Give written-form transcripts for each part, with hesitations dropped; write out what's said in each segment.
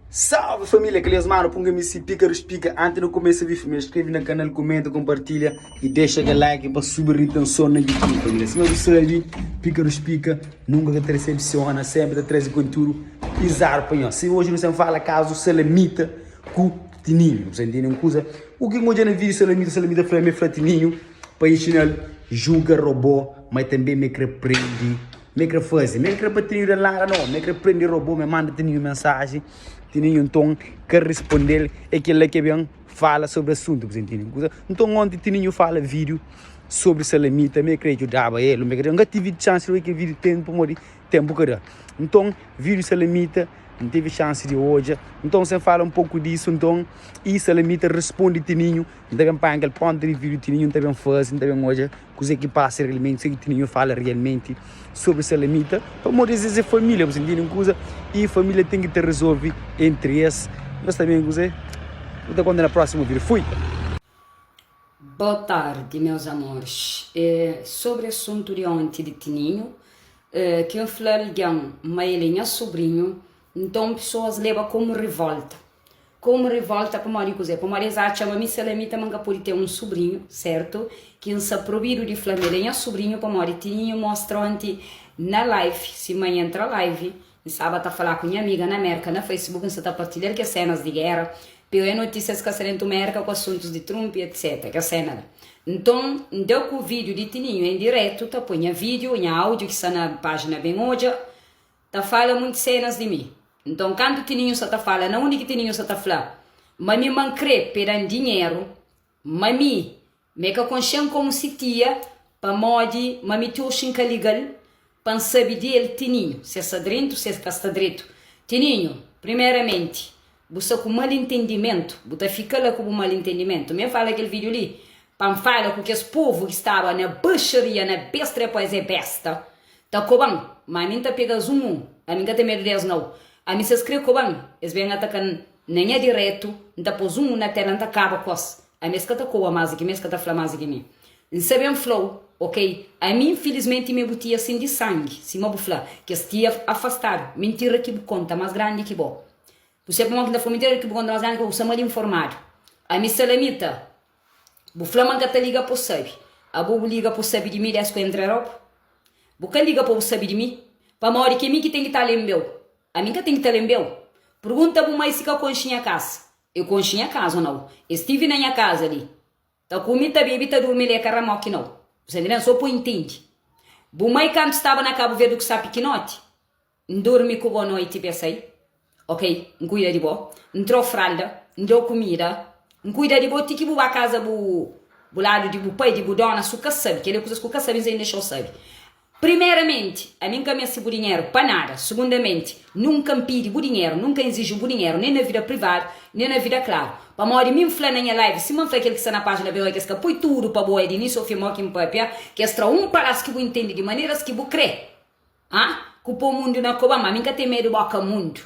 Salve família, kel es mano punga MC Pícaros Pica. Antes de começa vídeo, família, inscreve na canal, comenta, compartilha e deixa aquele like para subir retenção na YouTube, família. Se não sabe, Pícaros Pica nunca que te decepciona, sempre te traz conteúdo bizarro para nós. Se hoje não fala caso Salamita com Tininho, você entende uma coisa? O que hoje na vídeo Salamita, Salamita fla me fla Tininho pa ensinar julga robô, mas também me quer prende Me kre faze, me kre pa Tininho da lada no, me kre prende robô, me manda Tininho mensagem, Tininho nton ka respondel, é kel-la ke ben fala sobre asuntu, bu sa intende kuza? Nton onti Tininho fala vídeo sobre Salamita, me kre djudaba el, me kre, N ka tive chance di odja kel vídeo tempu pamodi tempu ka da. Nton vídeo Salamita N tive chance di odja, nton sen fala un poku disu nton i Salamita responde Tininho, N ta ben panha kel ponta di vídeo Tininho N ta ben faze, N ta ben odja Kuzê ki pasa realmenti, kuzê ki Tininho fala realmenti sobri Salamita, pamodi es é família, bu ntende un kuza? I família ten ki ta rezolve entri es. Nhos ta ben kuzê? Nu ta konta na prósimu vídeo. Fui! Boa tarde meus amores, sobre assunto di onti di Tininho, ki N fla algen ma el é nha sobrinho, nton pessoas leba como rivolta. Komu rivolta pamodi kuzê? Pamodi es atxa ma mi Salamita ma N ka pode ten un subrinhu, sertu? Ki N sa probidu di fla ma el é nha subrinhu pamodi Tininhu mostra onti na live, si ma N entra live, N staba ta fala ku nha amiga na Merka na Facebook, N sa ta partilha-l kes senas di gera, pa e notisias ka sa dentu Merka ku asuntus di Trump etc. Kes sena la. Nton, N da ku vídiu di Tininhu en diretu ta poi nha vídiu, nha áudiu ki sta na pájina Ben Odja, Ta fala munti cenas di mi. Nton kantu Tininho sa ta fala na undi ki Tininho sa ta fla ma mi ma n'kre pe dan dinheru ma mi me ka konxen komu si tia pamodi ma mi ti oxi n'ka ligal pa n'sabi di el Tininho se sta drentu se ka sta dretu Tininho primeramenti bu sta ku mal entendimentu bu ta fika la ku bu mal entendimentu mi fala kel video li pa n'fala ku kes povu ki staba na baxaria na bestra pa es é besta Ta koba-m, ma ami N ta pega-s un un. Ami N ka ten medu di es, nau. Ami si es kre koba-m, es ben ataka-m na nha diretu, N ta pô-s un un na tela, N ta kaba ku es. Ami es ka ta koba más di ki mi, es ka ta fla más di ki mi. N sa ben fla-u, ok? Ami, infilismenti, mi é bu tia sin di sangi, sima bu fla, kes tia afastadu. Mintira ki bu konta, más grandi ki bo. Bu sabe pamodi ki N ta fla mintira ki bu konta más grandi ki bo? Bu sta mal informadu. Ami Salamita, bu fla ma N ka ta liga pa bu sabe. Abo bu liga pa bu sabe di mi dés ku entra Europa? Bu ka liga pa bu sabe di mi? Pamodi ki é mi ki ten ki ta lenbe-u? Ami N ka ten ki ta lenbe-u. Pergunta bu mai si ka konxe nha kasa. E konxe nha kaza o nau? E stive na nha kaza li, ta kume, ta bebe, ta durmi li, e ka ramoki nau. Bu sa ntende? So pa bu intende. Bu mai kantu staba na Kabu Verdi ku sa pikinoti, N durmi ku bo noiti pa e sai, ok, N kuida di bo, N trau fralda, N dau kumida, N kuida di bo ti ki bu ba kaza bu bu ladu di bu pai, di bu dona, su ka sabi, kel é kuzas ku ka sabi N sa N dexau sabi. Primeramenti, ami N ka meste bu dinheru pa nada, sugundamenti, nunka N pidi bu dinheru, nunka N iziji bu dinheru, nen na vida privadu, nen na vida klaru. Pamodi mi N fla na nha live, sima N fla kel ki sta na pajina BOE ki es ka poi tudu pa bo é di inísiu ao fin mo ki N papia, ki es tra un padas ki bu intendi di maneras ki bu kre. Ha? Ku po mundu na koba ma mi nka ten medu boka mundu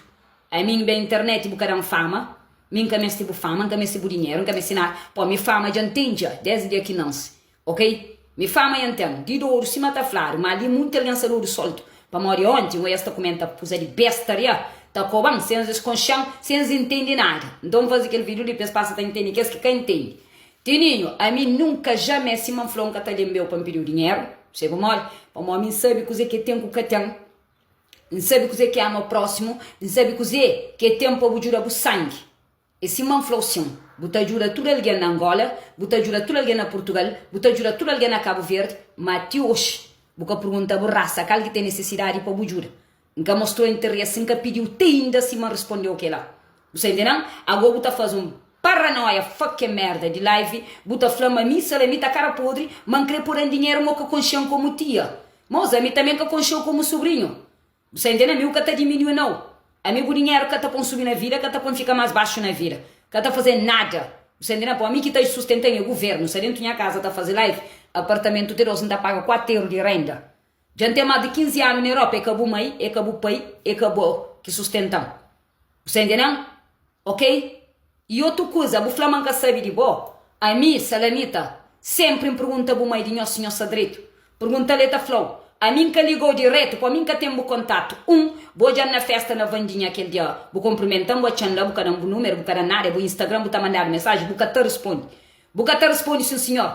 Ami n ben internet bu ka dan fama Mi nka mesti bu fama nka mesti bu dinheru nka mesti nada Po mi fama dja n ten dja desdi dia ki nansi Ok mi fama ya n ten di dodu sima ta fladu ma li munti algen sta dodu soltu Pamodi onti n oia sta kumenta kuza di bestaria ta koban sen es konxen sen es intendi nada Nton n fazi kel video li pa es pasa ta intendi kes ki ka intendi Tininho, ami nunka jamé sima N fla-u N ka ta lenbe-u pa N pidi-u dinheru, se pamodi? Pamodi mi N sabe kuzê ki é ten ku ka ten, N sabe kuzê ki é ama prósimu, N sabe kuzê ki é ten pa bu djuda bu sangi. É sima N fla-u sin, bu ta djuda tudu algen na Angola, bu ta djuda tudu algen na Purtugal, bu ta djuda tudu algen na Kabu Verdi, má ti oxi bu ka pergunta bu rasa kal ki ten nesesidadi pa bu djuda. N ka mostrou interesi, N ka pidiu te inda sima N rispondeu kela. Bu sa intenden? Ago bu ta faze un paranoia fucking merda di live, bu ta fla ma mi Salamita kara podri, ma N kre po dan dinheru ma u ka konxen komu tia. Mos, ami tanbe N ka konxeu komu sobrinhu. Bu sa intenden? Mi u ka ta diminui nau. Ami bu dinheru ka ta pon subi na vida, ka ta pon fika mas baxu na vida. Ka ta faze nada. Bu sa intenden? Po ami ki ta sustentan e guvernu. Sa dentu nha kaza ta faze live, apartamentu te dos N ta paga 4 eru di renda. Dja N ten más di 15 anu na Europa, é ka bu mai, é ka bu pai, é ka bo ki sustenta-m. Bu sta intende-m? Ok? I otu kuza, bu fla ma N ka sabe di bo. Ami, Salamita, sénpri N pergunta bu mai di nho si nho sta dretu. Pergunta-l, el ta fla-u. Ami N ka liga-u diretu, pamodi mi N ka ten bu kontatu. Un, bu odja-m na festa na Vandinha kel dia, bu konprimenta-m, bu atxa-m la, bu ka da-m bu númeru, bu ka da-m nada, bu Instagram bu ta mandadu mensaji, bu ka ta responde. Bu ka ta responde, sin sinhor.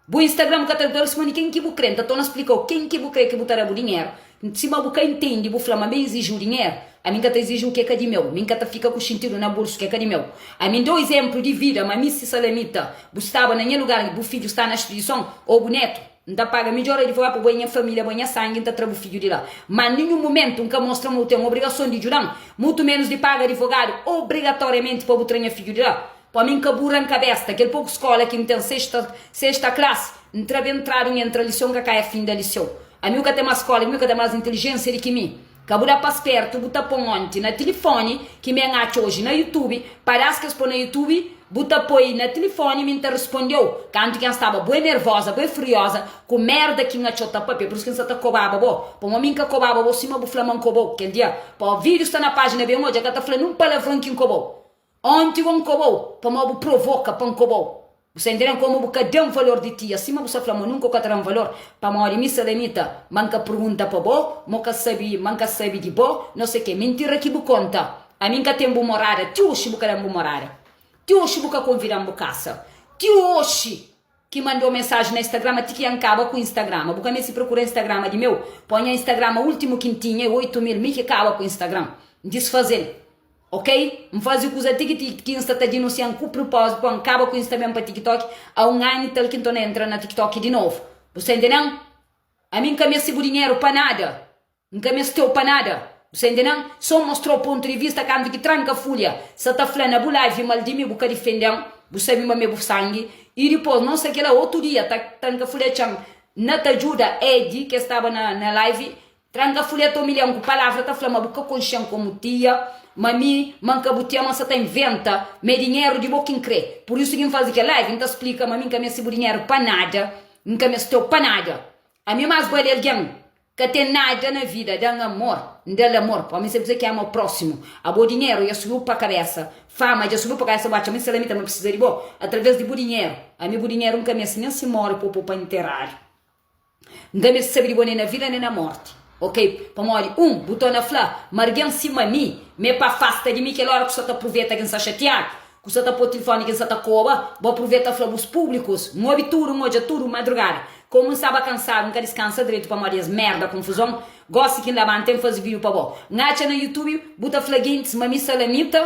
Bu Instagram bu ka ta responde ken ki bu kre. N ta torna splika-u ken ki bu kre ki bu ta da bu dinheru. Sima bu ka intendi, bu fla ma mi iziji-u dinheru. Ami N ka ta iziji-u ke ka di meu. Mi N ka ta fika ku xintidu na bolsu ke ka di meu. Ami N da-u izénplu di vida ma mi si Salamita bu staba na nha lugar, bu fidju sta na spidison ô bu netu. N ta paga midjor advogadu pa bo é nha família, bo é nha sangi, N ta tra bu fidju di la. Má ninhun mumentu N ka mostra ma bu ten obrigason di djuda-m, mutu ménus di paga advogadu obrigatoriamenti pa bu tra nha fidju di la. Pa mi N ka bura N ka besta. Kel poku skóla ki N ten, sexta, sexta klasi, N tra ben tradu N entra liseu, N ka kai a fin da liseu. Ami u ka ten más skóla ki mi, u ka ten más intelijénsia di ki mi. Ka bu da pa spertu, bu ta pon onti na tilifoni ki mi N atxa oji na YouTube, padas ki es po na YouTube, bu ta poi na tilifoni mi N ta rispondeu. Kantu ki N staba bué nervoza, bué furioza ku merda ki N atxau ta papia, pur isu ki N sa ta kobaba bo, pamodi mi N ka kobaba bo sima bu fla ma N kobau kel dia. Pa vídiu sta na pájina ben odja, ka ta fla nun palavron ki N kobau. Onti go N kobau, pamodi bu provoka pa N kobau. Bu sta intenden komu bu ka dan valor di tia sima bu sta fla ma nunka u ka ta dan valor pamodi mi salamita ma N ka pergunta pa bo ma u ka sabi ma N ka sabi di bo no se ke mintira ki bu konta ami N ka ten bu morada ti oxi bu ka dan bu morada ti oxi bu ka konvidan bu kasa ti oxi ki mandou mensaji na instagrama ti ki N kaba ku instagrama bu ka meste prokura instagrama di meu po nha instagrama ultimu ki N tinha e 8000 mi ki kaba ku instagram N disfazel. Ok N fazi kuza ti ki ti ki N sta ta dinunsian ku prupózitu pa N kaba ku Instagram pa TikTok a un anu i tal ki N torna entra na TikTok di novu Bu sta intenden? Ami N ka meste bu dinheru pa nada N ka mesteu pa nada Bu sta intenden? So N mostrau pontu di vista kantu ki tranka fulha sa ta fla na bu live mal di mi bu ka difenden bu sabi ma mi é bu sangi i dipos non sa kila otu dia ta tranka fulha txan na ta djuda Edi ke staba na na live Tranka fulha ta umilha-m ku palavra ta fla ma bu ka konxe-m komu tia, ma mi, ma N ka bu tia, ma N sa ta inventa ma é dinheru di bo ki N kre. Pur isu ki N faze kel live, N ta splika ma mi N ka meste bu dinheru pa nada, N ka meste-u pa nada. Ami más bale algen ka ten nada na vida, da-m amor, N da-l amor, pamodi mi sabe kuzê ki é ama prósimu. Abo dinheru dja subiu pa kabésa, fama dja subiu pa kabésa, bu atxa ma N salamita ma N pirsisa di bo através di bu dinheru. Ami bu dinheru N ka meste nen si móre pa bu pô pa nteradu. N ka meste sabe di bo nen na vida nen na morti, ok? Pamodi, un, bu torna fla ma argen sima mi, ma é pa afasta di mi kel óra ku sa ta pruveta ki N sta xatiadu, ku sa ta po tilifoni ki N sa ta koba, bu apruveta fla bus públikus, N obi tudu, N odja tudu, madrugada. Komu N staba kansadu, N ka diskansa dretu pamodi es merda, konfuzon. Gósi ki N labanta, N faze vídiu pa bo. N atxa na YouTube, bu ta fla gentis ma mi salamita?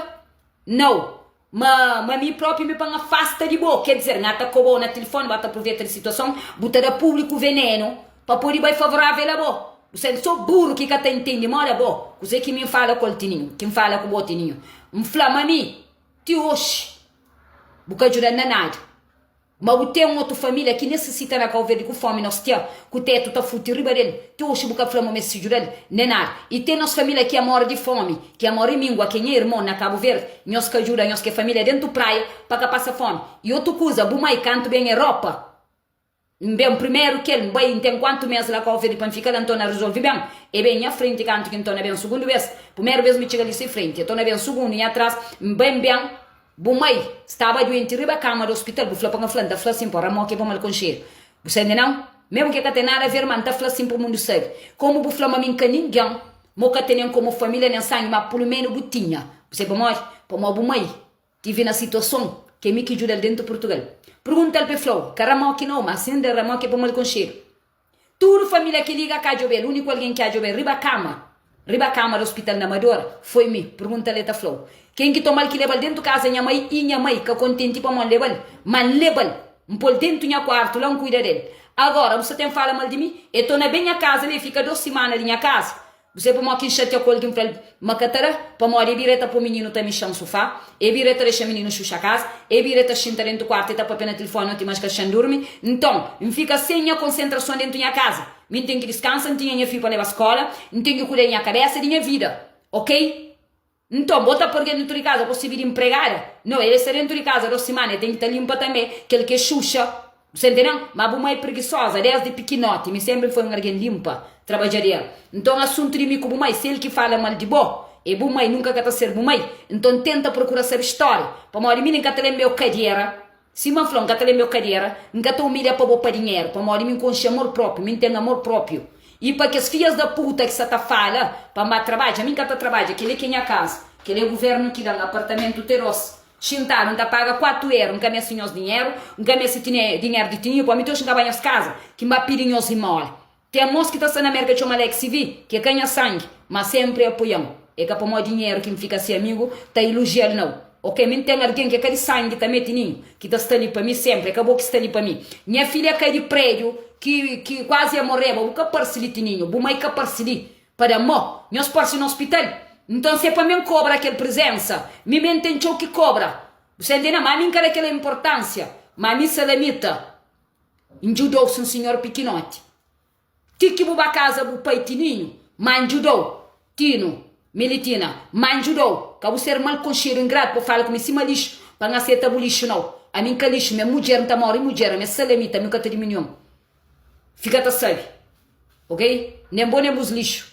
Nau. Ma, ma mi propi mi pa N afasta di bo, ker dizer, N ata kobau na tilifoni, bu ata pruveta di situason, bu ta da publiku venenu pa podi bai favoravel a bo. Bu sabe, so buru ki ka ta intendi moda bo, kuze ki mi N fala ku el Tininhu, ki N fala ku bo Tininhu. N fla ma mi, ti oxi, bu ka djuda-m na nada. Ma bu ten otu familia ki nesisita na Kau Verdi ku fomi nos tia ku tetu ta futi riba del ti oxi bu ka fla ma meste djudal ne nada i ten nos familia ki a mori di fomi ki a mori mingua ke nha irmon na Kabu Verdi nhos ka djuda nhos ke familia dentu praia pa ka pasa fomi i otu kuza bu mai kantu ben Europa N ben primeru kel N bai N ten kuantu mes la Kau Verdi pa N fika la N torna rizolvi ben e ben nha frenti kantu ki N torna ben sugundu bes primeru bes mi txiga li si frenti e torna ben sugundu nha tras N ben ben Bu mai staba duenti riba kama di ospital, bu fla pa N fla, N ta fla sin pa ramoki pa mal konxedu. Bu sabe nau? Memu ke ka ten nada aver, ma N ta fla sin pa mundu sabe. Komu bu fla ma mi N ka ningen, ma u ka tenen komu familia nen sangi, ma pulu menu bu tinha. Bu sabe pamodi? Pamodi bu mai tive na situason ke mi ki djudal dentu Purtugal. Perguntal pa e flau, ka ramoki nau, ma sin da ramoki pa mal konxedu. Tudu família ki liga ka djobe-l, úniku algen ki a djobe-l riba kama, riba kama di ospital na Amadora, foi mi. Pergunta-l, el ta fla-u. Ken ki toma-l ki leba-l dentu kaza nha mai i nha mai ka kontenti pamodi N leba-l, ma N leba-l, N pô-l dentu nha kuartu la N kuida del. Agora, bu sta ten fala mal di mi? E torna ben nha kaza li, e fika dos simana di nha kaza. Bu sabe pamodi ki N xatia ku el ki N fla-l ma ka ta da? Pamodi e bira e ta po mininu ta mixa N sufá, e bira e ta dexa mininu xuxa kaza, e bira e ta xinta dentu kuartu e ta papia na tilifoni oti mas ka dexa-m durmi. Nton, N fika sen nha konsentrason dentu nha kaza. Mi N ten ki diskansa, N tinha nha fidju pa leba skola, N ten ki kuida di nha kabesa, di nha vida. Ok? Nton, bo ta poi algen dentu di kaza pa sirbi di npregada? No, el sta dentu di kaza dos simana, el ten ki ta linpa tanbe kel ki é xuxa. Bu sta ntende-m? Ma bu mai é prigisoza desdi pikinoti. Mi senpri N foi un algen linpa, trabadjadera. Nton, asuntu di mi ku bu mai, si el ki fala mal di bo, é bu mai, nunka ka ta ser bu mai. Nton, tenta prokura sabe stória. Pamodi mi N ka ta lenbe-u kadera. Sima N fla-u, N ka ta lenbe-u kadera, N ka ta umilha pa bo pa dinheru, pamodi mi N konxe amor própiu, mi N ten amor própiu. I pa kes fias da puta ki sa ta fala pa N ba trabadja, mi N ka ta trabadja, kel-li ki é nha kaza, kel-li é guvernu ki da-m apartamentu te dos xintadu, N ta paga 4 eru, N ka meste nhos dinheru, N ka meste dinheru di Tininhu, pamodi oxi N ka ba nhos kaza ki N ba pidi nhos imola. Ten mos ki ta sta na Merka txoma Alex CV, ki é ka nha sangi, ma senpri e apoia-m. É ka pamodi dinheru ki N fika se amigu ta ilojia-l nau. Ok, mi N ten algen ki é ka di sangi tanbe, Tininhu, ki ta sta li pa mi senpri. É ka bo ki sta li pa mi. Nha filha kai di prédiu ki ki kuazi e moreba. Bu ka parse li, Tininhu. Bu mai ka parse li pa da mo. Nhos parse na ospital. Nton, si é pa mi N kobra kel prizensa, mi me N ten txeu ki kobra. Bu sta intende? Ma mi N ka da kel inportansia. Ma mi Salamita. N djudou sin sinhor pikinoti Ti ki bu ba kaza bu pai Tininhu Ma N djudou Tinu, Militina Ma N djudou Ka bu ser mal konxedu ingratu Pa fala ku mi sima lixu Pa N aseta bu lixu nau Ami N ka lixu Mi é mudjer N ta mori mudjer Ami é salamita Mi N ka ta diminion Fika ta sabe Ok Nen bo nen bus lixu.